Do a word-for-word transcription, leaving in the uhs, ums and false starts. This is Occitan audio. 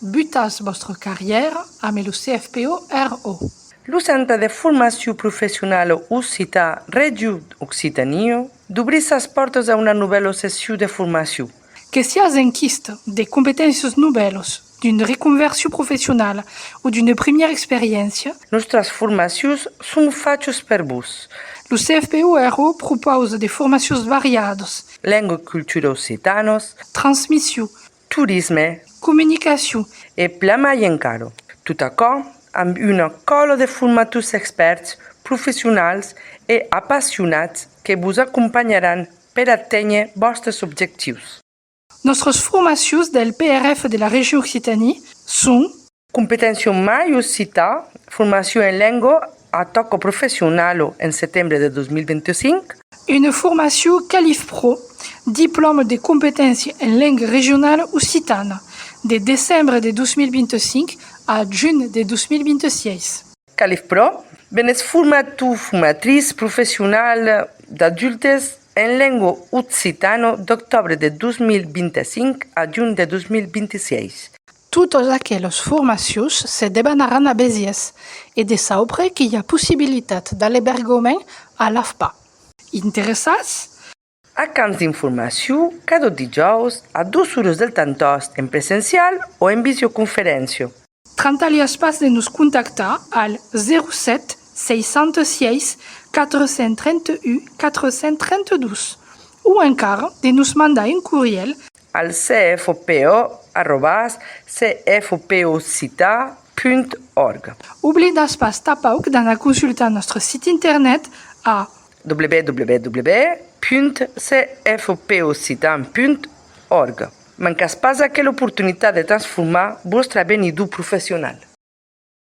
Butatz vòstra carrièra amb lo C F P O R O. Lo Centre de Formacion Professionala Occitan Region Occitània dubrís sas pòrtas a una novèla session de formacion. Que siás en quista de competéncias novèlas, d'una reconversion professionala o d'una primièra experiéncia, nòstras formacions son fachas per vos. Lo C F P O R O propausa de formacions variadas. Lenga e cultura occitanas. Transmission. Torisme. Comunicacion. E plan mai encara. Tot aquò amb una còla de formators expèrts, professionals e apassionats que vos acompanharàn per aténher vòstres objectius. Nòstras formacions del P R F de la Region Occitanie son. Competéncia mai occitan, formacion en lenga a tòca professionala en setembre de dos mil vint-e-cinc. Una formacion Calif Pro, diplòma de competéncia en lenga regionala occitana, de decembre de dos mil vint-e-cinc a junh de dos mil vint-e-sièis. Calif Pro, venètz formator, formatritz professional d'adultes en lenga occitana d'octòbre de dos mil vint-e-cinc a junh de dos mil vint-e-sièis. Totas aquelas formacions se debanaràn a Besièrs e de saupre que i a possibilitat d'albergament a l'AFPA. Interessats? Acamps d'informacion cada dijòus a dos oras del tantòst en presencial o en visioconferéncia. Trantaliás pas de nos contactar al zèro sèt seissanta sièis quatre cents trenta un quatre cents trenta dos o encara de nos mandar un corrièl al C F P O arrobàs C F P occitan punt org. Oblidatz pas tanpauc d'anar consultar nòstre sit internet a w w w punt c f p occitan punt org. Mancatz pas aquela oportunitat de transformar vòstre avenidor professional.